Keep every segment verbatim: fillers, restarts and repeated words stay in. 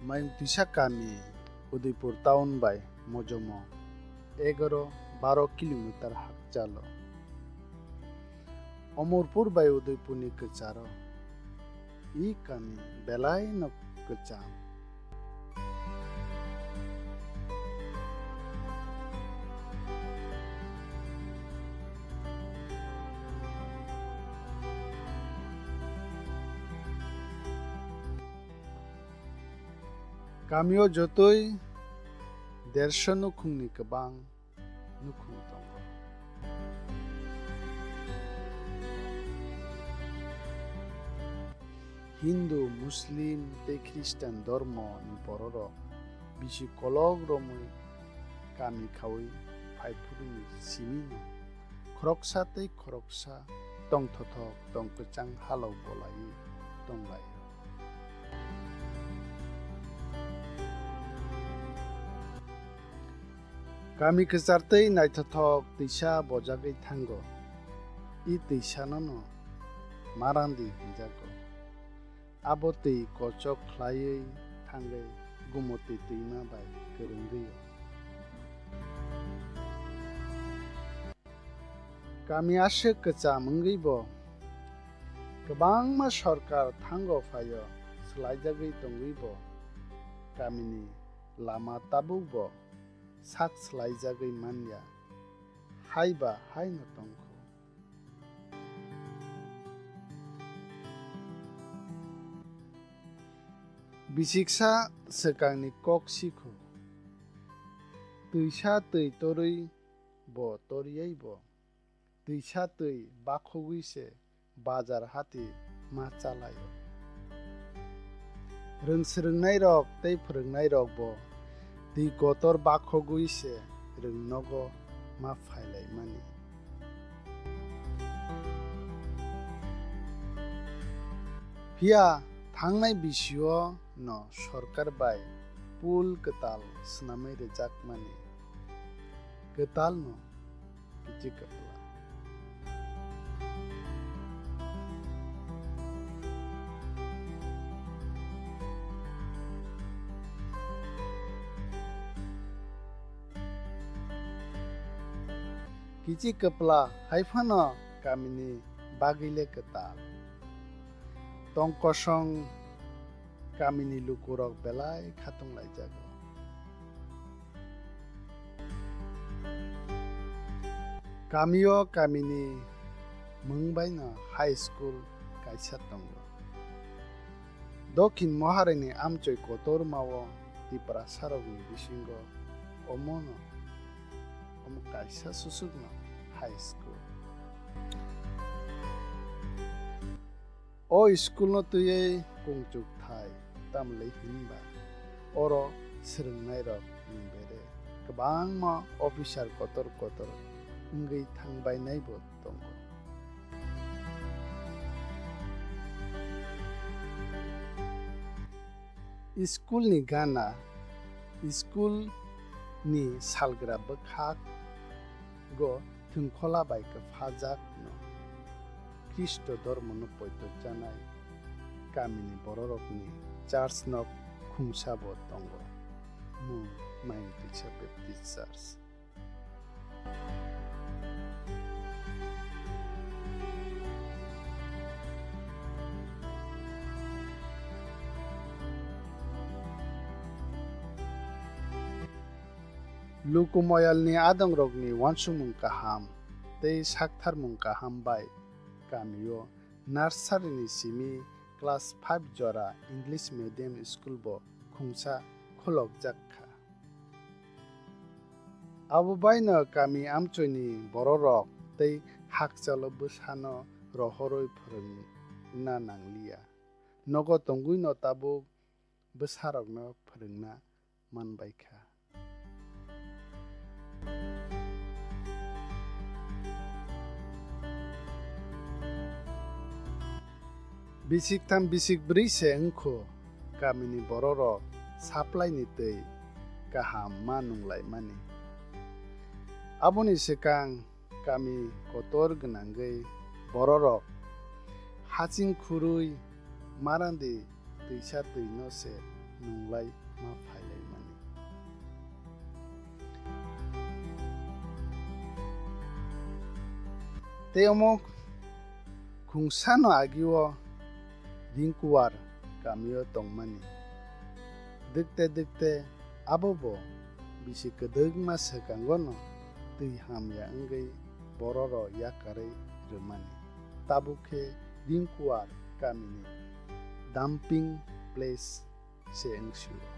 Maimtwisa kami Udaipur town bai mojomo egaro baro kilometer hakchalo. Omorpur bai Udaipurni kwcharo i kami belaino kwcham. Kamio jotoi dersho nukhungni kwbang nukhung tongo. Hindu, Muslim tei Khristan dhormoni bororok bisi kolok romwi kami khaui phaiphuruni simino khoroksa tei khoroksa tongthothok tongkwchang halok bolaiwi tonglaio. Kami kwchar tei naithothok twisa bojagwi thango. I twisanono Marandi hwnjago. Abo twi kochok khlaiwi thangwi Gumoti twima bai kwrwngwi-o. Kami aswk kwcham wngwi bo kwbangma sorkar thango phaio swlaijagwi tongwi bo kamini lama tabuk bo sak swlaijagwi manya, hai ba haino tongkho. Bisiksa swkangni kok sikho, twisa twi torwi bo toriyai bo, twisa twi bakhogwi se bazar hati ma chalaio. Rwng swrwngnairok tei phwrwngnairokbo twi kotor bakhogwi se rwng nogo ma phailaimani. Phiya thangnai bisio no sorkar bai pool kwtal swnamwi rwjakmani. Kwtal no kichi kwpla. Kichi kwpla hai phano kamini bagwi le kwtal. Tong kosong kamini lukurok belai khatung laijago. Kamio kamini mwng baino high school kaisa tongo. Dokhin Moharani amchoi kotormao Tiprasarokni bisingo omono, omo kaisa susukno high school. O school no twiwi kungchuk thai, tamle hinba oro swrwngnairok ni bere kwbangma officer kotor kotor wngwi thangbainaibo tongo. School ni gana, school ni salgra bwkhak go thwngkhola bai kwphajakno Khristo dhormono poito chanai kamini bororokni church nok khungsa bo tongo, mung Maimtwisa Baptist Church. Luku moyalni adongrokni uansukmung kaham tei saktharmung kaham bai kamio nursery ni simi class five jora English medium school bo khungsa khulokjak kha. Abo baino kami amchoini bororok tei hakchalo bwsano rohorwi phwrwngna nangliya. Nogo tongwino tabuk bwsarokno phwrwngna manbaikha. Bisik tham bisik bwrwi se wngkho kamini bororok supply ni twi kaham ma nunglaimani. Aboni swkang kami kotor gwnangwi bororok haching khurwi Marandi twisa twino se nunglai ma phailaimani. Tei omo khungsano agio Ringkuar kamio tongmani. Dikte dikte abo bo bisi kwdwkma swkangono twi hamya wngwi bororok yakarwi rwmani. Tabuk khe Ringkuar kamini dumping place se wngsio.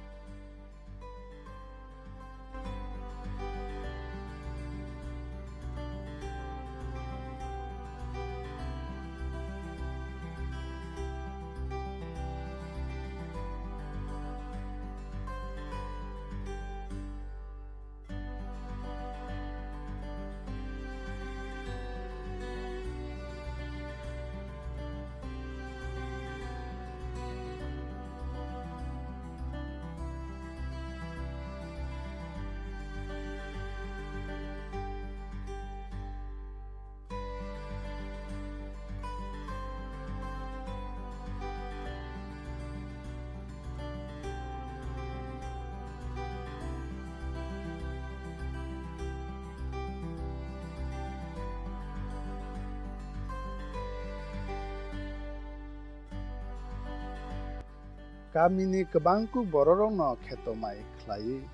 Kamini kwbangkuk bororokno kheto mai khlaiwi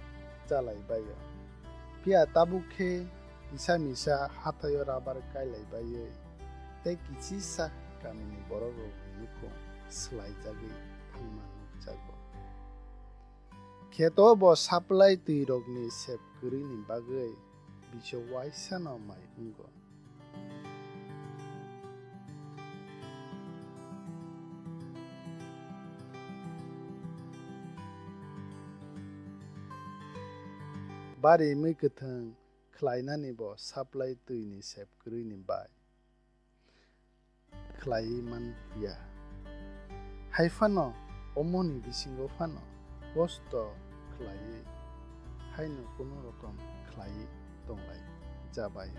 chalai baio. Phiya tabuk khe kisa misa hathaio rabar kailai baiwi tei kichisa kamini borokrokni nukhung swlaijagwi thangma nukjago. Kheto bo supply twirokni sep kwrwini bagwi biso waisano mai wngo. Bari mui kwthwng khlainani bo supply twini sep kwrwini bai khlaiwi man ya. Hai phano omoni bisingo phano kosto khlaiwi haino kunu rokom khlaiwi tonglai jabai.